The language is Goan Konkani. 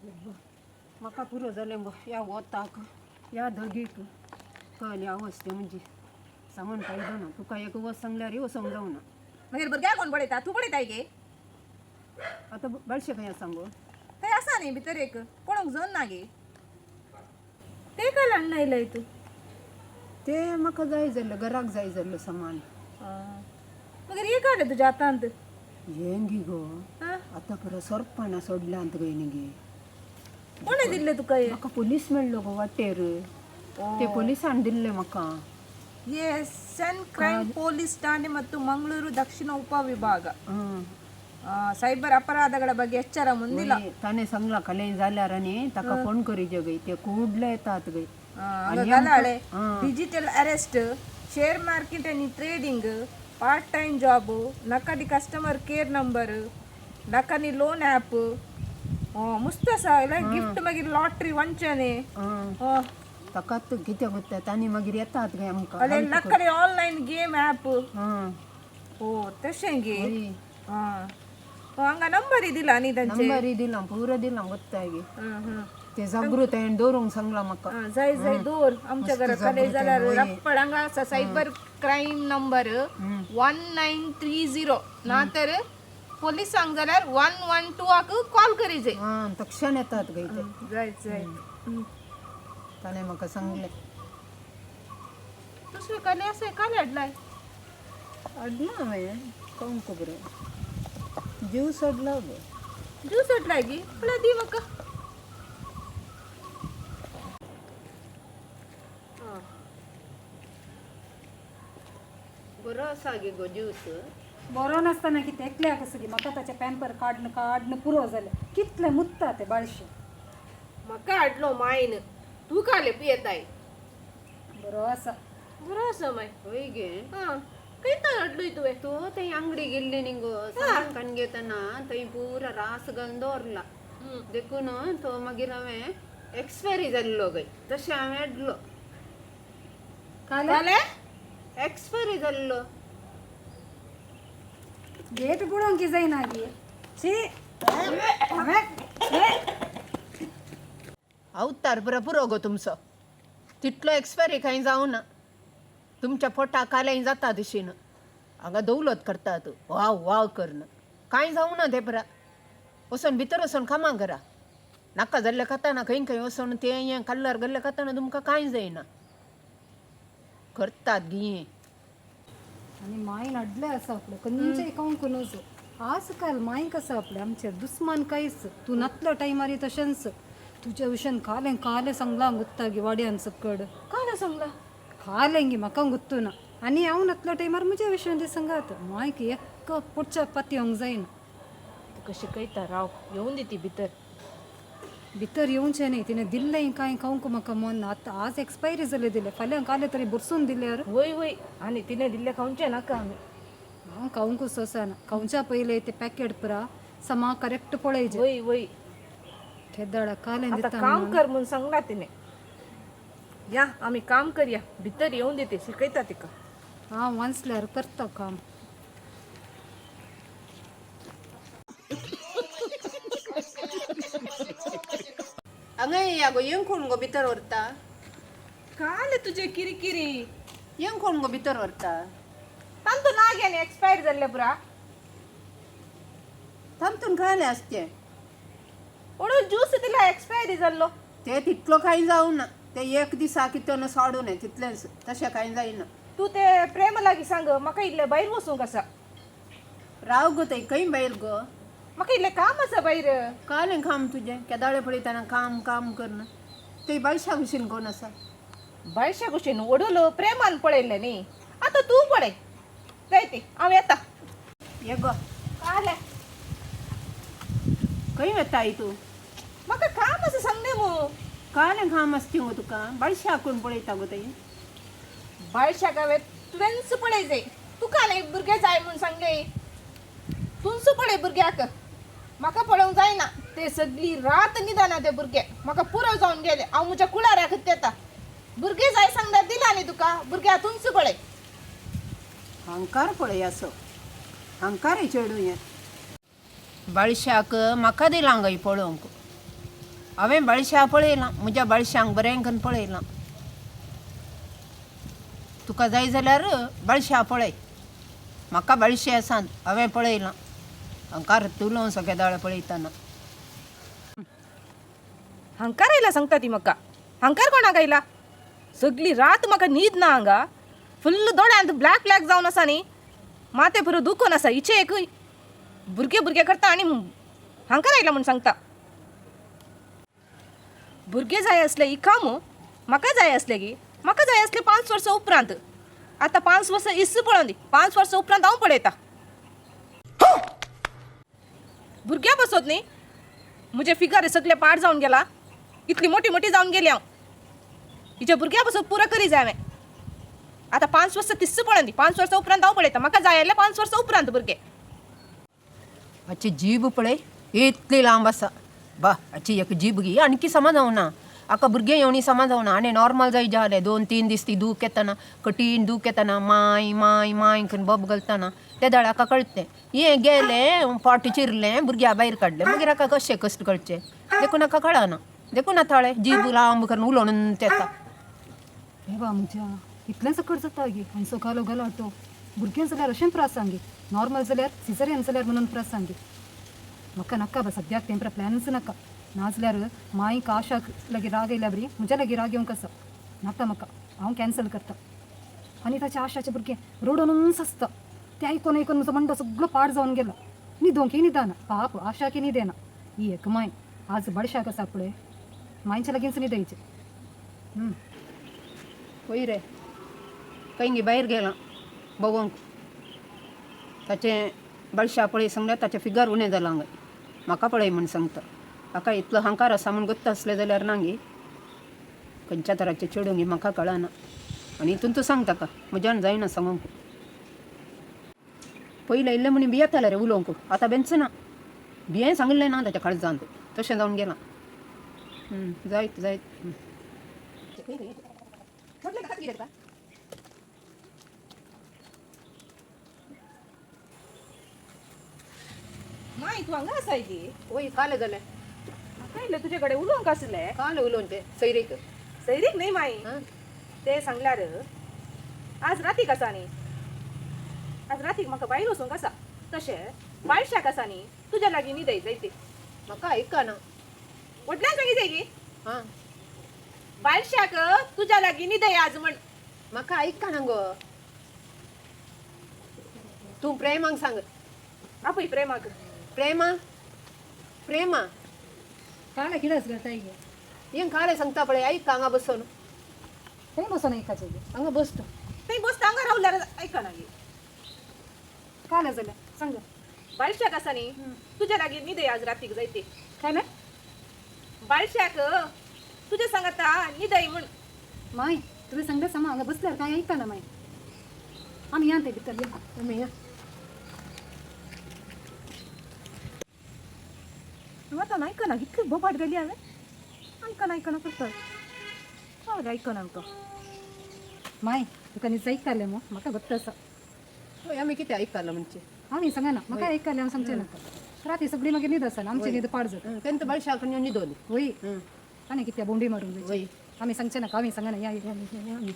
म्हाका पुरो जालें गो ह्या वताक ह्या धगीक कळ्ळी अवस्थे म्हणजे सांगून फायदो ना. तुका एक वच सांगल्यार वचोंक जावना. मागीर भुरग्याक कोण पळयता? तूं पळयताय गे? आतां बाळशे खंय सांगू? थंय आसा न्ही भितर एक, पळोवंक जन ना गे. ते काय हाडून आयलय तूं? ते म्हाका जाय जाल्लें, घराक जाय जाल्लें सामान. मगीर हे काडलें तुज्या हातांत? हें गो. आं? आतां पुरो सोरपाणां सोडल्यांत गय न्ही गे. कोणें दिल्लें तुका हे? म्हाका पोलीस मेळ्ळो गो वाटेर, ते पोलिसान दिल्ले म्हाका. ಎಸ್ ಎನ್ ಕ್ರೈಮ್ ಪೊಲೀಸ್ ಠಾಣೆ ಮತ್ತು ಮಂಗಳೂರು ದಕ್ಷಿಣ ಉಪವಿಭಾಗ. आं. ಸೈಬರ್ ಅಪರಾಧಗಳ ಬಗ್ಗೆ ಎಚ್ಚರ ಮುಂದಿಲ್ಲ. वय, ताणें सांगलां कलें जाल्यार आनी ताका फोन करीजे गय, ते कुडले येतात गय. ಗಲಾಳೆ, ಡಿಜಿಟಲ್ ಅರೆಸ್ಟ್, ಶೇರ್ ಮಾರ್ಕೆಟ್ आणि ಟ್ರೇಡಿಂಗ್, ಪಾರ್ಟ್ ಟೈಮ್ ಜಾಬ್, ನಕಲಿ ಕಸ್ಟಮರ್ ಕೇರ್ ನಂಬರ್, ನಕಲಿ ಲೋನ್ ಆ್ಯಪ್, ಮುಸ್ತ ಗಿಫ್ಟ್, ಮಗೀರ್ ಲಾಟ್ರಿ ವಂಚನೆ. आं. ಆ, ताकाच कितें करता तांणी मागीर येतात गे आमकां. ಅದೇ ನಕಲಿ ಆನ್ಲೈನ್ ಗೇಮ್ ಆ್ಯಪ್. आं. ಓ तशें गे. वय. ಹಾಂ, ಹಂಗ ನಂಬರ್ ಇದಿಲ್ಲ नी तांचे? नंबर दिला, पुरो दिला गोत्ताय गे. हं, हं. ते जागृतायेन दवरूंक सांगलां म्हाका. हा, जाय जाय दोर. आमच्या घरात कले जाल्यार रप्पड हांगा आसा सायबर क्रायम नंबर 1930, ना तर पोलिसांक जाल्यार 112 कॉल करी जाय. आं, तक्षण येतात गे ते. जाय जाय. ताणें म्हाका सांगलें. दुसरे कले आसा, काल हाडलाय? हाडला हांवें, कोण खबर, ज्यूस हाडला गो. ज्यूस हाडलाय गी? पळय, दी म्हाका. बरो आसा गे गो ज्यूस. बरो नासतना कितें एकल्याक आसा गे. म्हाका ताचें पॅम्पर काडून काडून पुरो जालें. कितलें मुत्ता तें बाळशें. म्हाका हाडलो मायन, तूं काले पियेताय. बरो आसा. बरो आसा माय. हय गे. आं, खंयता हाडलोय तुवें? तो थंय अंगडी गेल्ली न्ही गो सामान काडून घेतना, थंय पुरा रास घालून दवरला देखून तो मागीर हांवें एक्सपायरी जाल्लो गय, तशें हांवें हाडलो. काल काले. एक्सपायरी जाल्लो. गेट पळोवंक जायना गे, शी. अवतार पुरो पुरो गो तुमचो, तितलो एक्सपायरी कांय जावना. तुमच्या पोटाक कालें जाता दिशीन हांगा दौलत करतात वाव वाव करन. कांय जावना तें परा. वचोन भितर वचोन कामां करा. नाका जाल्लें खाताना खंय खंय वचोन तें हें कल्लर गल्ले खाताना तुमकां कांय जायना. करतात गी. आनी मायन हाडलें आसा आपलें खंयचें खावंक नजो. आजकाल मायक आसा आपलें आमचेर दुस्मान कांयच. तूं नातलो टायमार तशेंच तुज्या विशयान कालें कालें सांगलां गुत्ता गे वाड्यान सकड. काले सांगला? कालें गे, म्हाका गुत्तू ना. आनी हांव नातलो टायमार म्हज्या विशयान तें सांगात. मायक एक पोटच्या पाती येवंक जायना. तुका शिकयता राव, येवन दी ती भितर. भितर येवचें न्ही. तिणें दिल्लें कांय खावंक म्हाका मन ना. आतां आज एक्सपायरी जालें दिलें, फाल्यां कालें तरी भरसून दिल्यार. वय वय, आनी तिणें दिल्लें खावचें नाका आमी. हांव खावंकूच सोंसना. खावच्या पयलें तें पॅकेट पुरा समा करेक्ट पळयचें. वय वय. केदाळा कालें आता दिता. काम कर म्हणून सांगला तिने, या आमी काम करया. भितर येवन दिते, शिकयता तिका. हांव वाचल्यार करता काम. हांगा येया गो, येंग कोण गो भितर व्हरता? काले तुजे किरकिरी. येंग कोण गो भितर व्हरता? तांतू ना गे एक्सपायर जाल्ले पुरा. तांतून खायलें आसचें. म्हणून ज्यूस दिला एक्सपायरी जाल्लो. ते तितलो कांय जावना ते, एक दिसा कितें सोडून तितलेंच, तशें कांय जायना. तूं ते प्रेम लागीं सांग, म्हाका इल्लें भायर वचूंक आसा. राव गो थंय, खंय भायर गो? म्हाका इल्लें काम आसा भायर. कालें काम तुजें? केदाळे पळयतना काम काम करना. थंय बायशा भशेन कोण आसा? बायशा कुशीन वडूल प्रेमान पळयल्लें न्ही, आतां तूं पळय. जाय ती, हांव येता. ये गो. काले. खंय वताय तूं? म्हाका काम आसा सांगलें मू. कालें काम आसता गो तुका? बायशा कोण पळयता गो थंय? बायशाक हांवें तुवेंच पळय जाय. तुका न्ही भुरगें जाय म्हूण सांगलें, तूंच पळय भुरग्याक, म्हाका पळोवंक जायना. ते सगळी रात न्हिदना ते भुरगे. म्हाका पुरो जावन गेले. हांव म्हज्या कुळाराक येता. भुरगें जाय सांगल्यार दिला न्ही तुका भुरग्या, तूंच पळय. हंकार पळय असो, हंकार चेडूं हें. बाळशाक म्हाका दिलां गय पळोवंक. हांवें बाळशा पळयलां, म्हज्या बाळशांक बरें करून पळयलां. तुका जाय जाल्यार बाळशा पळय, म्हाका बाळशे आसात, हांवें पळयलां. हांकार तुलो सगळे दाळ पळयतना. हंकार आयला सांगता ती म्हाका. हंकार कोणाक आयला? सगली रात म्हाका न्हीद ना हांगा, फुल्ल दोळ्यांत ब्लॅक ब्लॅक जावन आसा न्ही, माथें पुरो दुखोन आसा. हिचे एक भुरगे भुरगे करता आनी हंकार आयला म्हूण सांगता. भुरगे जाय आसले इकाम म्हाका जाय आसले गी, म्हाका जाय आसले 5 वर्सां उपरांत. आतां 5 वर्सां इस्स पळोवन दी, 5 वर्सां उपरांत हांव पळयता. भुरग्या बसत न्ही, म्हजे फिगर सगळे पाड जावन गेला, इतली मोठी मोठी जावन गेली हांव. हिच्या भुरग्या बसत पुरो करी जाय हांवें. आतां 5 वर्सां तिस्स पळोवन दी, 5 वर्सां उपरांत हांव पळयता. म्हाका जाय जाल्यार 5 वर्सां उपरांत भुरगे. हाची जीब पळय इतली लांब आसा बा. हाची एक जीब गी आणखी समा जावना, हाका भुरगें येवणी समा जावना. आनी नॉर्मल जाय जालें 2-3 दीस ती दूख येतना, कठीण दूख येतना, माय माय माय करून बोब घालतना ते दाळ हाका कळटें. हें गेलें पोट चिरलें, भुरग्या भायर काडलें, मागीर हाका कशें कश्ट कळचें देखून हाका कळना. देखून आतां हांवें जीब लांब करून उलोवन येता. हे बा म्हज्या इतलें सकट जाता गे खंयचो घालो गलाटो. भुरगें जाल्यार अशें त्रास सांगे, नॉर्मल जाल्यार सिजरियन जाल्यार म्हणून त्रास सांगे. म्हाका नाका बा सद्याक तें प्लॅनच नाका. नाजाल्यार मांयक आशाक लागीं राग येयल्या बरी म्हज्या लागीं राग येवंक आसा. नाका म्हाका, हांव कॅन्सल करता. आनी ताच्या आशाचें भुरगें रडोनूच आसता, तें आयकोन आयकोन म्हजो मंडो सगळो पाड जावन गेलो. न्हिदोंकय न्हिदना पाप, आशाकय न्हिदेना. ही एक मांय आज बडशाक आसा पळय, मांयच्या लागींच न्हिदयचें. वय रे खंय भायर गेलां भोंवंक, ताचें बळशा पळय सांगल्यार ताचें फिगर उणें जालां हांगा, म्हाका पळय म्हूण सांगता. हाका इतलो हांकार आसा म्हूण गोत्त आसलें जाल्यार ना गे, खंयच्या तराचें चेडूं गे म्हाका कळना. आनी हितून तूं सांग ताका, म्हज्यान जायना सांगूंक. पयलें इल्लें म्हणी भियेतालें रे उलोवंक, आतां बेंच ना, भियें सांगलें ना ताच्या काळजांत, तशें जावन गेलां. जायत जायत. माय तूं हांगा आसाय गी? वय कालें जालें. म्हाका इल्लें तुजे कडेन उलोवंक आसलें. कालें उलोवन तें सैरीक? सैरीक न्ही माई, तें सांगल्यार आज रातीक आसा न्ही, आज रातीक म्हाका भायर वचूंक आसा. तशें बायशाक आसा न्ही, तुज्या लागीं न्हिदय जाय ती. म्हाका आयकना. व्हडल्यान सांगी जाय गी. हां बायशाक तुज्या लागीं न्हिदय आज म्हण. म्हाका आयकना गो, तूं प्रेमाक सांग. आपय प्रेमाक. प्रेमा प्रेमा कांय कितें घालता गे? हें कालें सांगता पळय, आयक हांगा बसून. खंय बसोन आयकाचें गे? हांगा बस तूं. थंय बसता हांगा रावल्यार आयकना गे. कालें जालें सांग. बायशाक आसा न्ही, तुज्या लागीं न्हिदय आज रातीक जाय ती. काय ना? बायशाक तुज्या सांगता न्हिदय म्हण. माय तुवें सांगलें समा, हांगा बसल्यार कांय आयकना माय. आमी या ते भितर या. आमी या. आतां आयकना, इतली बोबाट गेली हांवें. आयकना आयकना करता, हय आयकना आमकां. माय तुका न्ही आयकलें मो, म्हाका गोत्त आसा. हय आमी कितें आयकलां म्हणजे? आमी सांगना, म्हाका आयकलें हांव सांगचें नाका. राती सगळी मागीर न्हीद आसना, आमची न्हीद पाड जाता. तेंत बाळशाक न्हिदोली. वय आनी कितें बोंडी मारूंक जाय. वय आमी सांगचें नाका, आमी सांगना. या या. आमी.